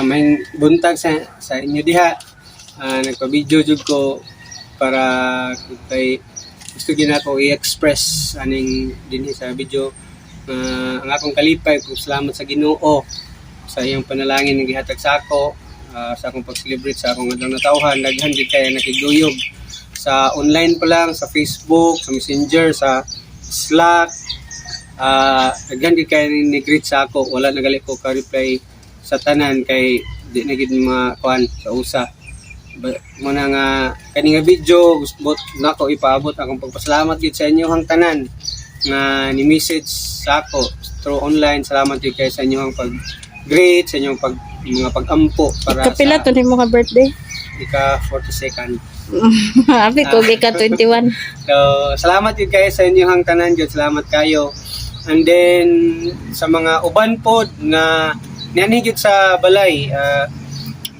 May buntag sa inyo diha. Nagpa-video jud ko para kay gusto gyud nako i-express aning dinhi sa video ang akong kalipay kung salamat sa Ginoo sa iyang panalangin nga gihatag sa ako sa akong pag-celebrate sa akong adlaw natawhan. Daghan gid kay nakigduyog sa online pa lang, sa Facebook, sa Messenger, sa Slack. Daghan gid kay ni greet sa ako. Wala na gali ko ka-reply sa tanan kay di na gid makuan sa usa. Muna nga kani nga video, gusto nako ipaabot akong pagpasalamat gid sa inyo hang tanan nga ni message sa ako through online. Salamat gid kay sa inyong pag greet, sa inyong pag mga pagampo para Kapila sa to nimo ka birthday? Ika 42nd. Abi ko ika 21. So, salamat yun kayo sa inyong tanan jud. Salamat kayo. And then sa mga uban pod nga nianhi gyud sa balay,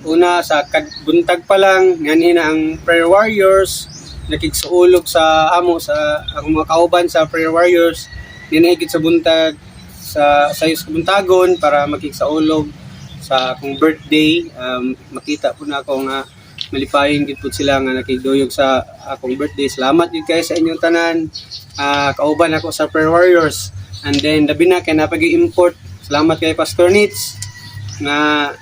una sa buntag pa lang nianhi na ang prayer warriors, nakigsuulog sa amo, sa akong mga kauban sa prayer warriors, nianhi gyud sa buntag sa sayos kabuntagon para makigsaulog sa akong birthday. Makita po na ako nga malipayon gid po sila nga nakigduyog sa akong birthday. Salamat gid kayo sa inyong tanan, kauban ako sa prayer warriors. And then labi na kay napag-import, salamat kay Pastor Nitz nga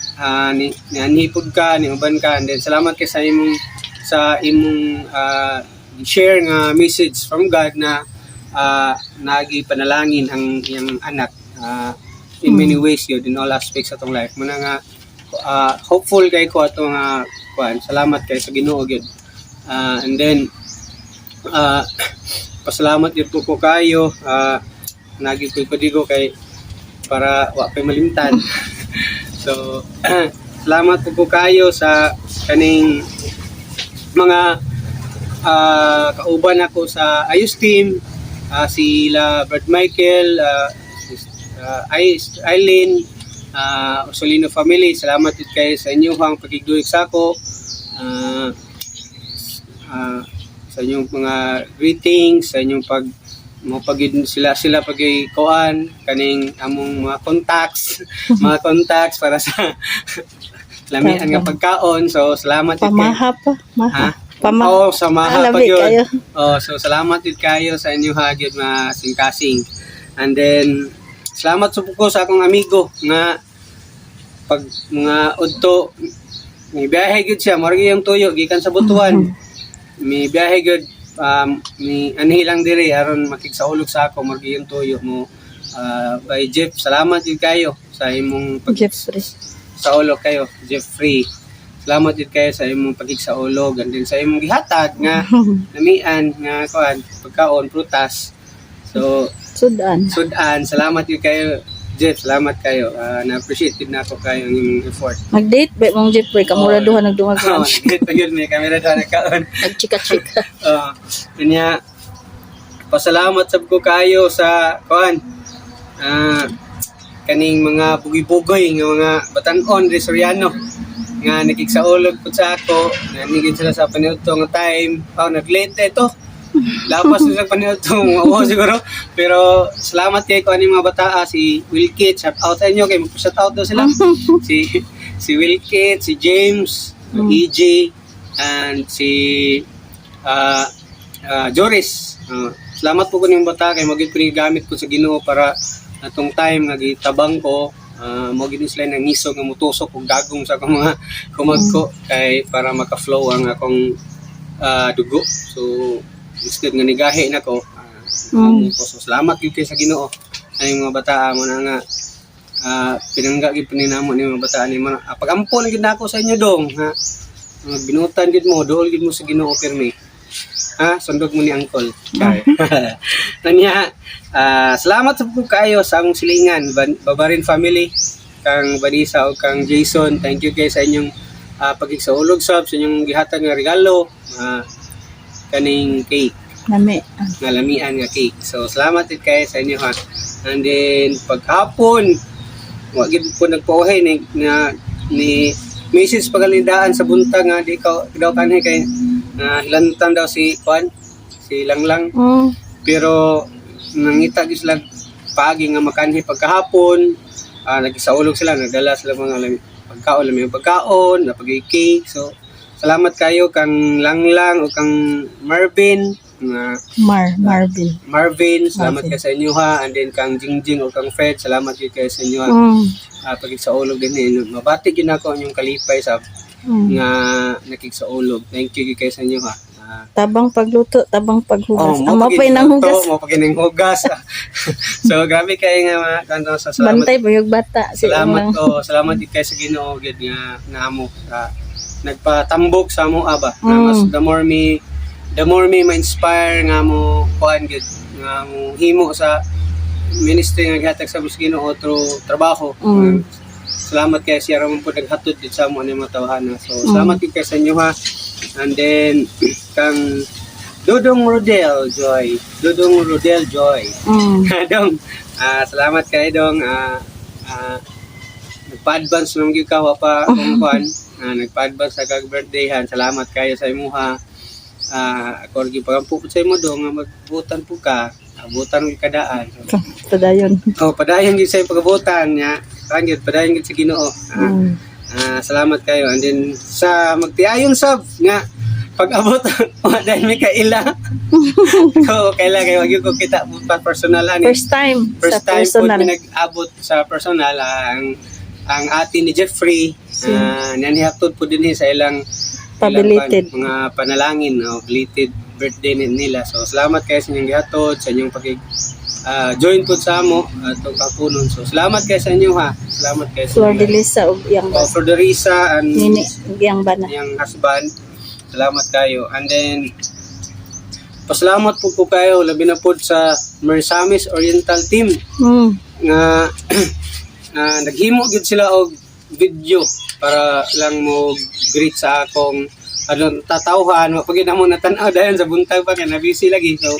ni nianhi ka, ni uban ka. And then salamat kay sa imong share nga message from God na nagi panalangin ang iyang anak in many ways yun, in all aspects sa atong life. Muna nga hopeful kay ko ato nga kuan. Salamat kay sa Ginoo gyud. And then pasalamat gyud po ko kayo. Nagi ko kodigo kay para wa pay malimtan. So salamat po ko kayo sa kaning mga kauban ako sa Ayos team, sila Bert Michael, Eileen, Ursulino family. Salamat din kayo sa inyong pagigduyog sa ako. Sa inyong mga greetings, sa inyong pag mo pag sila sila pag kuan kaning among mga contacts para sa lamian nga pagkaon. So salamat jud kayo. Pamaha pa. Maha. Ha? Pamaha. Oo, sa maha Ah, pa labi yun. kayo. Oh, so salamat din kayo sa inyo ha gyud mga singkasing. And then salamat sa ko sa akong amigo nga pag mga udto may biyahe gyud siya, murag yung tuyo gikan sa Butuan. May biyahe gyud, mi anhi lang diri aron makigsaulog sa ako, murag yung tuyo mo by Jeff. Salamat gyud kayo sa imong pag Jeffrey. Saulog kayo, Jeffrey. Salamat din kayo sa imong pagigsaulog and then sa imong gihatag nga lamian nga kuan pagkaon, prutas. So Sudan. Sudan, salamat din kayo, Jeff, salamat kayo. Na-appreciate din nako kayo ang imong effort. Mag-date ba mong Jeffrey? Kamura Oo. duha nagdungag Oh, lunch. nag yun may kamera doon nagkaon. Nagchika-chika. Kanya pasalamat sab ko kayo sa kuan. Kaning mga bugoy-bugoy nga mga batan-on ri Soriano nga nakigsaulog pud sa ako, nanigid sila sa paniudto nga time. Oh, nag-late ito. Lapas na sa paniudto, oo siguro. Pero salamat kay ko ani mga bataa, si Wilkit, shout out sa inyo kay magpa-shout out daw sila. Si si Wilkit, si James, EJ and si Joris. Salamat po ko ning bata kay magid ko ni gamit ko sa Ginoo para atong time nga gitabang ko, mo gid ni sila nangisog nga mutusok og dagom sa akong mga kumagko kay para maka-flow ang akong dugo. So instead nga nigahi nako, ko. So salamat gyud kay sa Ginoo ay mga bata mo na nga pinangga gyud po ni namo ni mga bata ni mga pagampo na gyud nako sa inyo dong ha. Mga binutan gyud mo, dool gyud mo sa Ginoo pirmi. Ha, sundog mo ni Uncle. Char. Nanya, salamat sa po kayo sa among silingan, Babarin family, kang Vanessa o kang Jason. Thank you guys sa inyong pagigsaulog sab sa inyong gihatag nga regalo, kaning cake Nami. Nga lamian nga cake. So salamat din kayo sa inyo ha. And then paghapon, wa gid po nagpauhay ni na ni message pagalindaan sa buntag nga di ka daw kanhi kay na hilantan daw si Kwan, si Langlang, pero nangita gyud sila paagi nga makanhi pagkahapon. Nagisaulog sila, nagdala sila mga lami, pagkaon lang, yung pagkaon, napagay cake. So salamat kayo kang Langlang o kang Marvin nga Marvin. Marvin, salamat Marvin. kay sa inyo ha. And then kang Jingjing o kang Fred, salamat gyud kay sa inyo ha. Pagig sa ulog din eh. Mabati gyud nako ang inyong kalipay sa nga nakigsaulog. Thank you gyud kay sa inyo ha. Tabang pagluto, tabang paghugas. Oh, Ang mapay ng hugas. Mo pag hugas. So grabe kay nga mga kanto sa salamat. Bantay pa yung bata. Si Salamat unang. ko, salamat gyud kay sa Ginoo gyud nga naamo sa nagpatambok sa amo aba. Na mas the more me ma-inspire nga mo kuan gyud nga mo himo sa ministry nga gihatag sa amo sa Ginoo through trabaho. Salamat kay siya ramon po naghatod gyud sa amo ani mga tawhana. So salamat gyud kay sa inyo ha. And then kang Dudong Rodel Joy, Dudong Rodel Joy. Dong, salamat kay Dong. Nagpa-advance naman gyud ka wa pa kung kuan. Nagpa-advance sa kag birthday han. Salamat kayo sa imuha. Ako gyud pagampo pud sa imo dong nga magbutan po ka. Abutan gyud kadaan. So, Padayon. oh, padayon gyud sa imong pagabutan nya. Kan gyud padayon gyud sa Ginoo. Salamat kayo. And then sa magtiayon sab nga pag-abot wa dahil may kaila. So kaila kayo wag gyud ko kita pa personal ani. First time First sa time po personal. mi nag-abot sa personal, ang ate ni Jeffrey nanihaptod po din sa ilang Pabilited. ilang mga panalangin o belated birthday nila. So salamat kayo sa inyong gihatod, sa inyong pagig join po sa amo atong kapunon. So salamat kayo sa inyo ha. Salamat kayo sa Flor inyo. de Lisa ug iyang Oh, Flor de Risa and nini ug iyang bana. iyang husband. Salamat kayo. And then pasalamat po po kayo labi na po sa Mersamis Oriental Team nga nga naghimo gyud sila og video para lang mo greet sa akong ano tatawhan wa pag namo natan-aw dayon sa buntag pa kay na busy lagi, so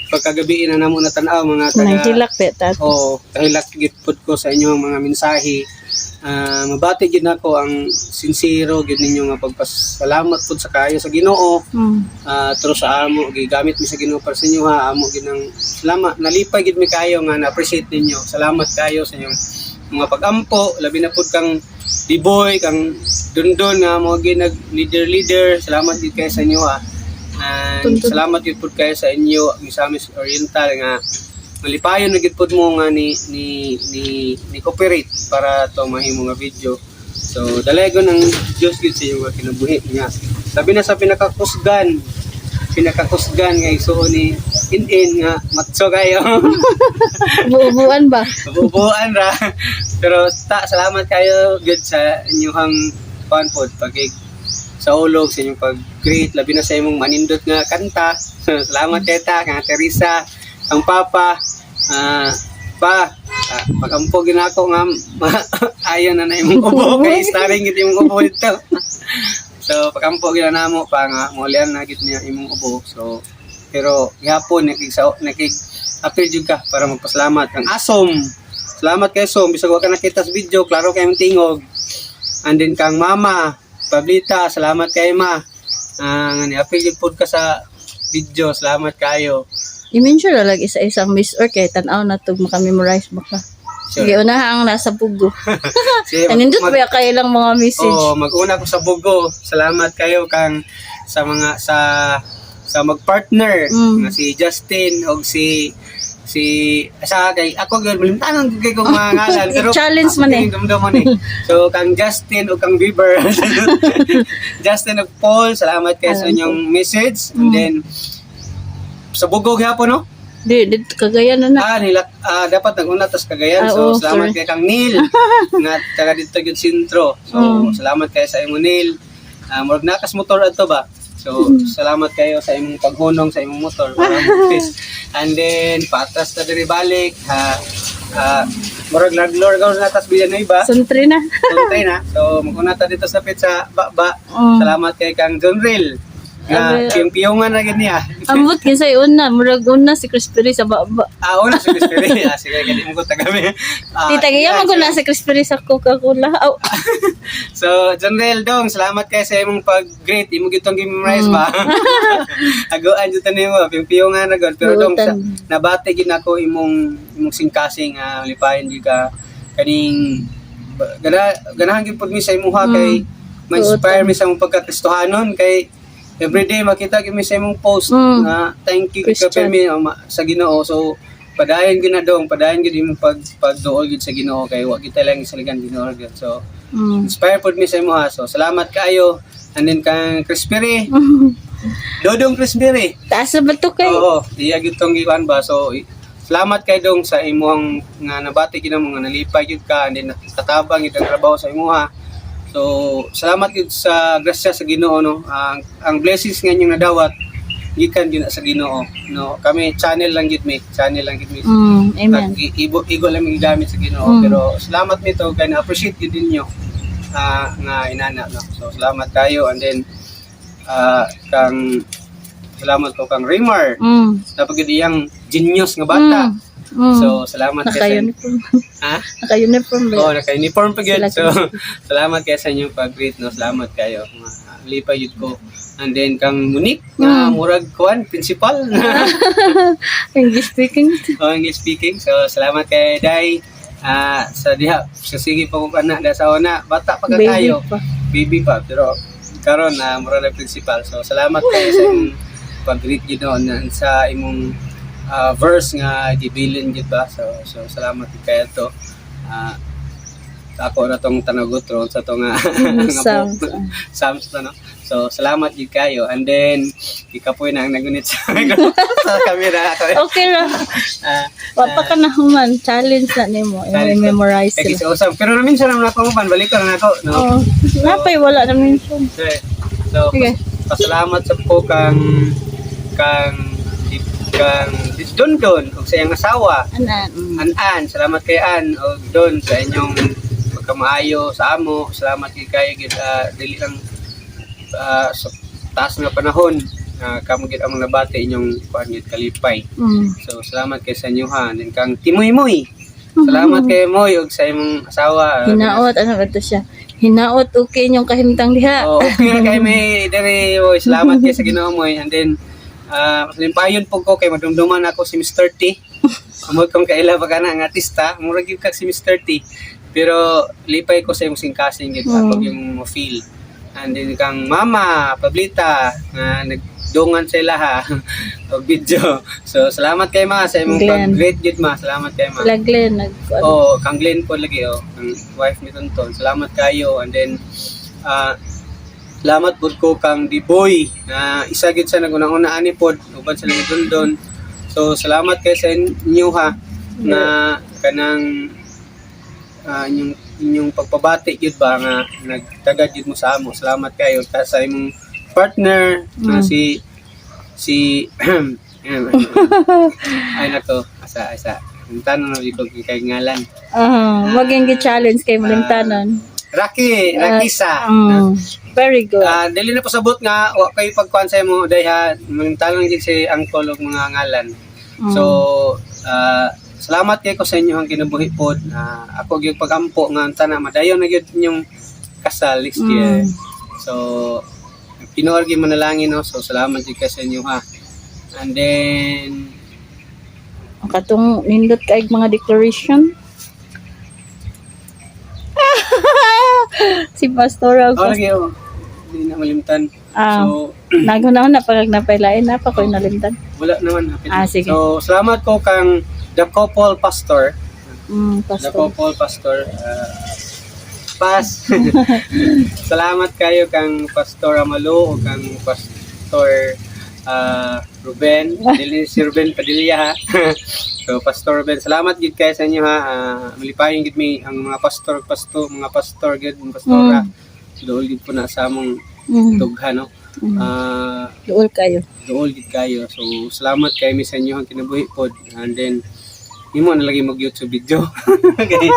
pagkagabi na namo natan-aw mga taga Nang hilak be ta. Oh, kahilak gid pud ko sa inyong mga mensahe. Mabati gid nako ang sincero gid ninyo nga pagpasalamat pud sa kayo sa Ginoo. Through sa amo gigamit mi sa Ginoo para sa inyo ha. Amo gid nang salamat, nalipay gid mi kayo nga na-appreciate ninyo. Salamat kayo sa inyong mga pagampo, labi na pud kang Diboy, kang Dundon nga mo gid nag leader leader. Salamat gid kayo sa inyo ha. And Dundon. Salamat gid pud kayo sa inyo Misamis Oriental nga malipayon na gid pud mo nga ni cooperate para to mahimo nga video. So dalaygon ang Dios gid sa inyong mga kinabuhi nga. Sabi na sa pinakakusgan, pinakakusgan nga igsuon ni In-in nga matso kayo. Bubuan ba? Bubuan ra. Pero ta salamat kayo gud sa inyong kuan pod pagig sa ulog sa inyong pag-greet, labi na sa imong manindot nga kanta. Salamat kay ta kang Teresa, ang papa, pa pagampo ginako nga ayon na na imong ubo kay starring gid imong ubo dito. So pagampo gina namo pa nga maulian na gid niya imong ubo. So pero gihapon nakig sa nakig appeal jud ka para magpasalamat kang Asom. Salamat kay Som bisag wa ka nakita sa video, klaro kay imong tingog. And then kang Mama Pablita, salamat kay Ma. Nga ni appeal jud pod ka sa video, salamat kayo. I-mention na lang isa-isang Miss or kay tan-aw na tug maka-memorize baka. Sure. Sige, una ang nasa Bugo. Sige, Anindot ba kayo lang mga message? Oo, mag-una ko sa Bugo. Salamat kayo kang sa mga sa magpartner nga si Justin og si si sa kay ako gyud malimtanon gyud kay kong mga ngalan pero I-challenge man eh. ako gyud eh. So kang Justin ug kang Bieber. Justin ug Paul, salamat kayo sa Alam ko. inyong message. And then sa Bugo gyapon no? Di Cagayan na na. Nila, dapat naguna tas Cagayan. Ah, So, oo, salamat sorry. kay kang Neil nga taga dito gyud sentro. So, salamat kayo sa imo Neil. Murag nakas motor adto ba? So, salamat kayo sa imong paghunong sa imong motor para mo And then patas na diri balik ha. Murag laglor gaw na tas biyan na iba. Sentry na. Tuntay na. So, maguna ta dito sa pizza ba. Salamat kay kang John Ril. Nga Abe. piyong-piyongan na gid niya. Ambot kinsay una, murag una si Chris Perry sa baba. Una si Chris Perry. Sige, kaya mo ko tagami. Di tagaya man ko na si Chris Perry sa Coca-Cola. Aw, So, John Rel Dong, salamat kay sa imong pag-greet. Imo gitong gi-memorize ba? Agoan jud nimo, piyong-piyongan na gud. Pero dong, sa, Buotan. nabati gid nako imong imong singkasing lipayon gid ka kaning Ganahan gyud pud mi sa imuha kay ma-inspire mi sa imong pagkakristohanon kay everyday makita gyud mi sa imong post na thank you ka Christian. pirmi sa Ginoo. So padayon gyud na dong, padayon gyud imong pagduol gyud sa Ginoo kay wa kita lang isaligan Ginoo gyud. So inspire pud mi sa imuha. So salamat kaayo. And then kang Crispy, Dodong Crispy. Taas na ba to kay? Oo, iya gyud tong gikuan ba. So salamat kay dong sa imuhang nga nabati gyud mo nga nalipay gyud ka and then nakatabang gyud ang trabaho sa imuha. So salamat gyud sa grasya sa Ginoo, no. Ang blessings nga inyong nadawat gikan gyud na sa Ginoo, no. Kami channel lang gyud mi, channel lang gyud mi. Amen. At igo lang mi gigamit sa Ginoo pero salamat mi to kay na-appreciate gyud ninyo nga inana, no. So salamat kayo and then kang salamat ko kang Raymar. Dapat gyud iyang genius nga bata. So salamat kay sa Naka-uniform. Ha? Naka-uniform ba? Oo, naka-uniform pa gyud. Sila. So salamat kay sa inyong pag-greet, no. Salamat kayo. Lipay gyud ko. And then kang Monique nga murag kuan principal. English speaking. Oh, English speaking. So salamat kay Dai. Sa diha sa sige pa ko kana da sa una bata pa ka Baby kayo. pa. Baby pa pero karon na mura na principal. So salamat kayo sa imong pag-greet gyud no, na sa imong verse nga gibilin gyud ba. So salamat gyud kayo to. Ako na tong tanagot ron sa to nga nga Psalms. book. Psalms to, no. So salamat gyud kayo. And then ikapoy na ang nagunit sa camera ako. Okay ra. Wa pa ka na human. Challenge na nimo. Challenge na. I-memorize Kay sila. sa usab pero na minsan naman ako man balik ko na ako, no. Oh, napay wala na mention. So, Sige. pasalamat sa po kang Don Don ug sa iyang asawa. Anan. An-an, salamat kay An og Don sa inyong pagkamaayo sa amo. Salamat kay kayo gid dili lang sa taas nga panahon na kamo gid among nabati inyong kuan gid kalipay. So salamat kay sa inyo ha. And kang Timoy Moy. Salamat kay Moy ug sa imong asawa. Hinaot ano ba to siya? Hinaot okay inyong kahimtang diha. Oh, okay ra kay may diri oy. Salamat kay sa Ginoo mo. And then limpayon po ko kay madumduman ako si Mr. T. Amot kong kaila pa kana nga artista, murag gyud kag si Mr. T. Pero lipay ko sa imong singkasing gyud ako yung mo feel. And then kang Mama Pablita nga nagdungan sa ilaha og video. So salamat kay Ma sa imong Glenn. pag-great gyud, Ma. Salamat kay Ma. Sila Glenn nag Oh, kang Glenn po lagi oh, ang wife ni Tonton. Salamat kayo and then salamat pud ko kang Diboy na isa gid sa nagunang-una ani pod uban sa ni Dondon. So salamat kay sa inyo ha na kanang inyong inyong pagpabati gyud ba nga nagtagad gyud mo sa amo. Salamat kayo ta sa imong partner na si si ay nako, asa asa tanong na ko kay ngalan. Ah, maging challenge kay malimtanon. Raki, Rakisa. Very good. Dili na pasabot nga wa kay pagkuan sa imo dayha talang gid si angkol og mga ngalan. So salamat kay ko sa inyo ang kinabuhi pod. Ako gyud pagampo nga tanan madayon na gyud inyong kasal next year. So Pinoor gyud manalangin, no. So salamat gyud kay sa inyo ha. And then Ang katong nindot kay mga declaration. Si Pastor Oh, lagi oh. Hindi na malimtan. Ah, So naghunahon na pag napailain na pa ko'y nalimtan. Wala naman hapit. Ah, sige. So salamat ko kang The Couple Pastor. The Pastor. Couple Pastor. Pass. Salamat kayo kang Pastor Amalo o kang Pastor Ruben. Dili si Ruben Padilla ha. So Pastor Ruben, salamat gid kayo sa inyo ha. Malipayon gid mi ang mga pastor, pastor, mga pastor gid, mga pastora. Dool gid po na sa among tugha, no. Duol kayo. Dool gid kayo. So salamat kay mi sa inyo ang kinabuhi pod. And then imo na lagi mag YouTube video. Okay.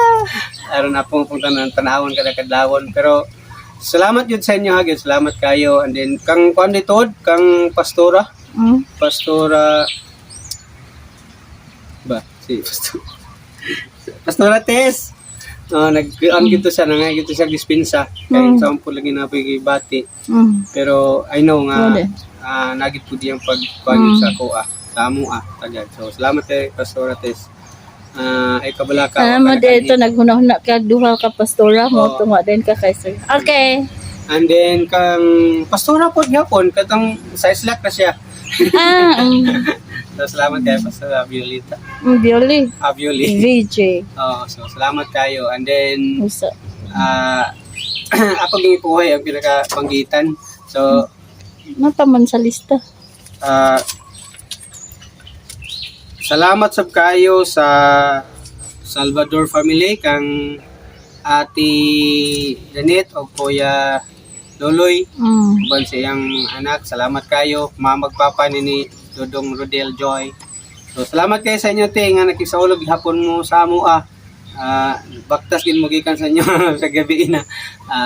Aron ako pong tanan tanawon kada kadlawon pero salamat yun sa inyo ha gyud. Salamat kayo and then kang kuan dito kang pastora, pastora ba si pastor Pastora Tess. Oh, nag ang gito siya nangay gito siya dispensa kay sa po lagi na bati. Pero I know nga Pwede. Nagit po diyang pagkuhan sa ako sa amo tagad. So salamat kay Pastora Tess. Ay kabalaka. Ah, mo dito naghuna-huna ka duha ka pastora mo Oo. Tunga din ka kay sir. Okay. And then kang pastora po gyapon katong sa Slack na siya. So salamat kayo, Pastora Violeta. Violi. Ah, Violi. VJ. Oh, so salamat kayo. And then Usa. Ako gipuhay ang pinakabanggitan. So Napa man sa lista. Salamat sab kayo sa Salvador family, kang Ate Janet o Kuya Loloy uban sa iyang anak. Salamat kayo, mama ug papa ni Dodong Rodel Joy. So salamat kayo sa inyo, te, nga nakisaulog gihapon mo sa amo ah. Baktas gin mo gikan sa inyo sa gabi na.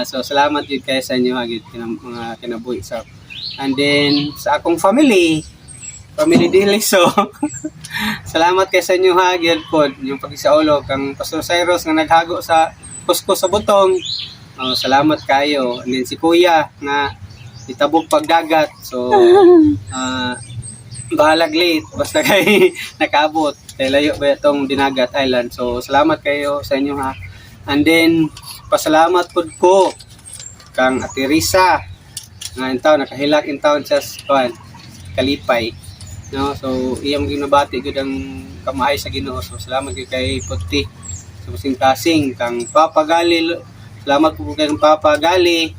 So salamat gid kayo sa inyo gid mga kinabuhi sa. And then sa akong family, family Diliso. Salamat kay sa inyo ha, gyud pod yung pagisaulog kang Pastor Cyrus nga naghago sa kusko sa butong. Oh, salamat kayo. And then si Kuya nga itabog pagdagat. So bahalag late basta kay nakaabot kay layo ba itong Dinagat Island. So salamat kayo sa inyo ha. And then pasalamat pud ko kang Ate Risa nga in town nakahilak in town sa kuan Kalipay, no? So iyang ginabati gud ang kamaay sa Ginoo. So salamat gyud kay Puti sa kasing kasing kang Papa Gali. Salamat po kay Papa Gali,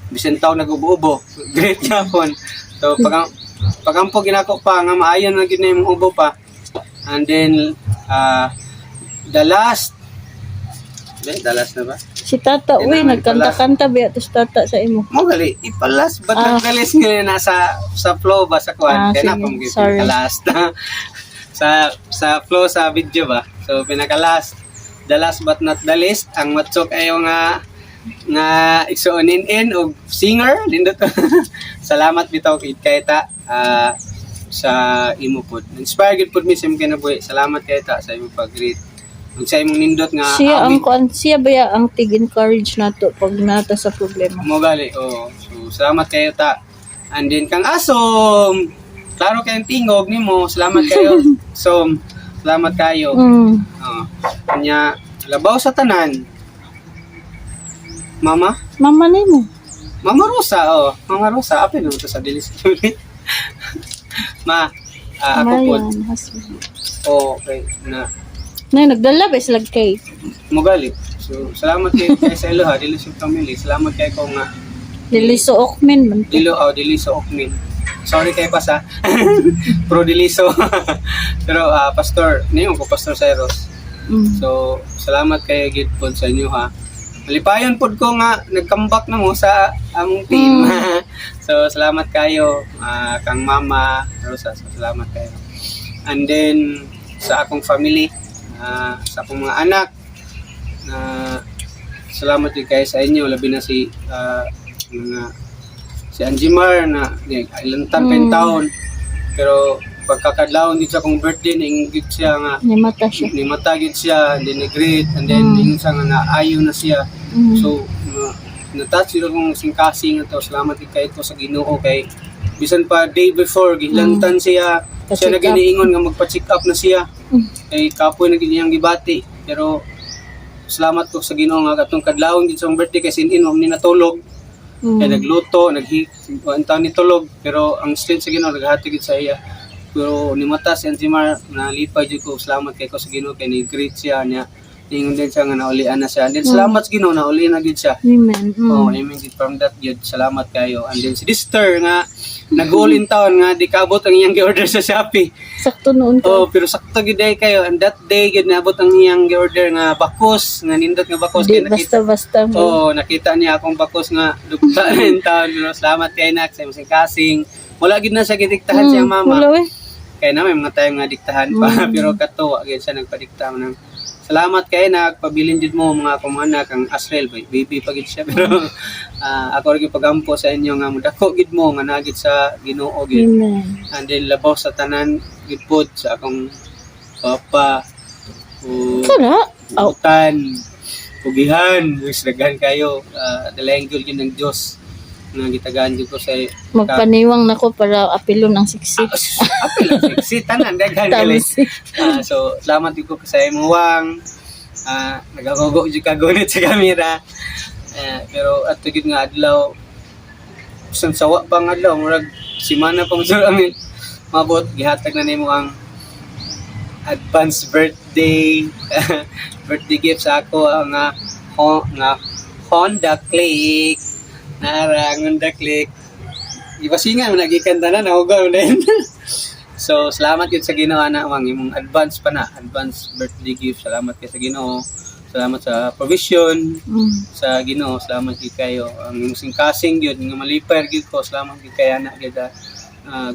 bisan taw nag-ubo-ubo, great yapon. So pag pagampo ginako pa nga maayo na gyud na imong ubo pa. And then the last. The last na ba? Si Tata, uy, Kailangan nagkanta-kanta biya to si Tata sa imo. Mo gali ipalas but nagdalis nga nasa sa flow ba sa kuan Ah, kaya na sige. pang Sorry. pinaka-last sa flow sa video ba. So pinaka-last, the last but not the least, ang matsok ayo nga nga igsuonin in og singer nindot. Salamat bitaw kay kay ta sa imo pod. Inspire gid pod mi sa imong kinabuhi. Salamat kay ta sa imong pag-greet ug sa imong nindot nga Siya ang awit. kuan, siya ba ang tig encourage nato pag nata sa problema. Mo gali, oh. So, salamat kayo ta. And then kang Asom, klaro kayong tingog nimo. Salamat kayo. Som, salamat kayo. Oh. Nya labaw sa tanan. Mama, Mama nimo. Mama Rosa, oh. Mama Rosa, apil naman to sa dilis. Ma, ako po. Marian, husband. Oh, okay na. Nay, nagdala ba sila cake? Mo gali. So, salamat kay sa ilo ha, dilis yung family. Salamat kay ko nga Dili so okmen man. Dilo, oh, Diliso Okmin. Sorry kay Pasa. Pro Diliso. Pero Pastor, niyo ko Pastor Cyrus. So, salamat kay gid pod sa inyo ha. Malipayon pod ko nga nag-comeback na mo sa among team. So, salamat kayo kang Mama Rosa. So, salamat kayo. And then sa akong family, sa akong mga anak, na salamat din kayo sa inyo, labi na si mga si Anjimar na ilantan pa yung taon pero pagkakadlawon din sa akong birthday nainggit siya nga Ni mata siya. ni matagid siya and then ni-greet and then ingon siya nga naayo na siya. So na-touch yun akong singkasing ato. Salamat gid kay ko sa Ginoo kay bisan pa day before gilantan siya siya Pa-check na up. giniingon nga magpa-check up na siya kay kapoy na gid niyang gibati. Pero salamat ko sa Ginoo nga katong kadlawon gid sa akong birthday kay sin-in wa man ni natulog. Kaya nagluto, naghi ang taon ni tulog, pero ang strength sa Ginoo naghatag gid sa iya. Pero ni mata si Anjimar nalipay jud ko. Salamat kay ko sa Ginoo kay ni greet siya niya. Ningon din siya nga naulian na siya. And then salamat sa Ginoo naulian na gid siya. Amen. Oh, amen gid from that gid. Salamat kayo. And then si Dister nga nag-all in town nga di kaabot ang iyang gi-order sa Shopee. Sakto noon ko. Oh, pero sakto gid ay kayo. And that day gid naabot ang iyang gi-order nga bakos, nga nindot nga bakos Di kay nakita. basta-basta mo. Oo, nakita niya akong bakos nga dugta in town. Pero salamat kay nak sa imong kasing. Wala gid na siya gidiktahan siya mama. Wala eh. Kaya na may mga time nga diktahan pa pero katuwa gid siya nagpadikta man ng salamat kay nak, pabilin jud mo mga akong anak ang Asrel baby pa gid siya pero ako ra gyud pagampo sa inyo nga mudako gid mo nga nagid sa Ginoo gid. Amen. And then labaw sa tanan gid pod sa akong papa o Kara. Oh. utan, pugihan, daghan kayo, dalayan gyud ng Dios. Nga gitagaan gyud ko sa Magpaniwang nako para apilon ang siksik. Ah, apil ang sexy tanan daghan gali. Tapos, Ah, so salamat gyud ko sa imong wang. Nagagogo jud ka gunit sa kamera. Pero ato gyud nga adlaw, bisan sawa pa nga adlaw, murag simana pa mo sir ang mabot, gihatag na nimo ang advance birthday birthday gift sa ako ang nga Honda Click. Nara ang Honda Click, ibasingan mo nagikan tanan, nahugaw din. So salamat yun sa Ginoo ana ang imong advance pa na advance birthday gift. Salamat kay sa Ginoo, salamat sa provision sa Ginoo. Salamat gyud kayo ang imong singkasing gyud nga malipay gyud ko. Salamat gyud kay ana gyud.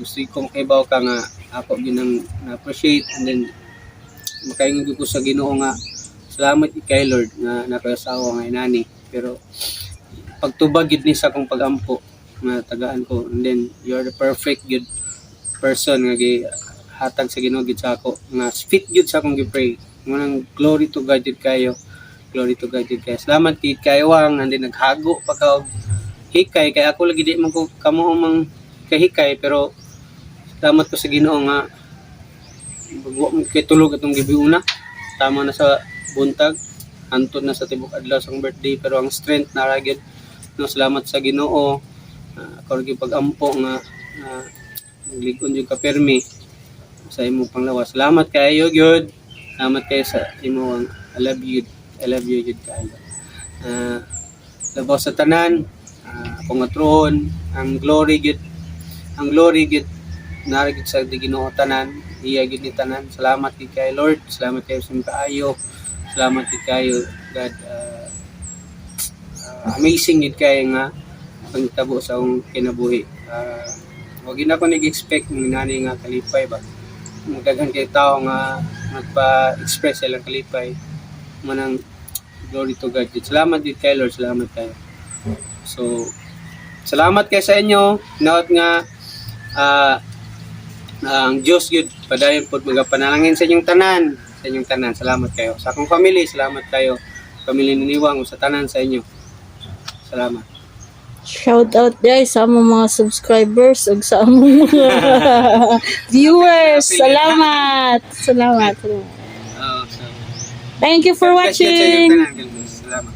Gusto ko makahibaw ka nga ako gyud ang na-appreciate, and then makaingon gyud ko sa Ginoo nga salamat gyud kay Lord nga nakasawa nga inani, pero pagtubag gyud ni sa akong pagampo nga tagaan ko. And then you're the perfect gyud person nga gihatag sa Ginoo gyud sa ako nga fit gyud sa akong gi-pray. Ngunang glory to God gyud kayo, glory to God gyud kayo. Salamat gyud kayo wang, and then naghago pa ka og hikay kay ako lagi di man ko kamo mang kahikay, pero salamat ko sa Ginoo nga wa mo kay tulog atong gabi una, tama na sa buntag, hantod na sa tibok adlaw sa akong birthday, pero ang strength na ra gyud, no? Salamat sa Ginoo. Ako gyud pag-ampo nga lig-on jud ka permi sa imong panglawas. Salamat kayo gyud, salamat kayo sa imo. I love you, I love you gyud kayo. Labaw sa tanan, akong atruhon, ang glory gyud, ang glory gyud naa gyud sa Ginoo tanan, iya gyud ni tanan. Salamat gyud kay Lord, salamat kayo sa imong kaayo, salamat gyud kayo God. Amazing gyud kayo nga pangitabo sa akong kinabuhi. Wa gyud ako nag-expect ng nani nga kalipay ba. Daghan kay tao nga nagpa-express silang kalipay. Manang glory to God. Salamat gyud kay Lord, salamat kayo. So, salamat kay sa inyo. Naot nga ang Diyos gyud padayon pod magapanalangin sa inyong tanan, sa inyong tanan. Salamat kayo. Sa akong family, salamat kayo. Family ni Niwang, sa tanan sa inyo. Salamat. Shout out guys sa among mga subscribers ug sa among mga viewers. Salamat. Salamat. So, Thank you for God bless yun sa inyong watching. tanan. God bless. Salamat.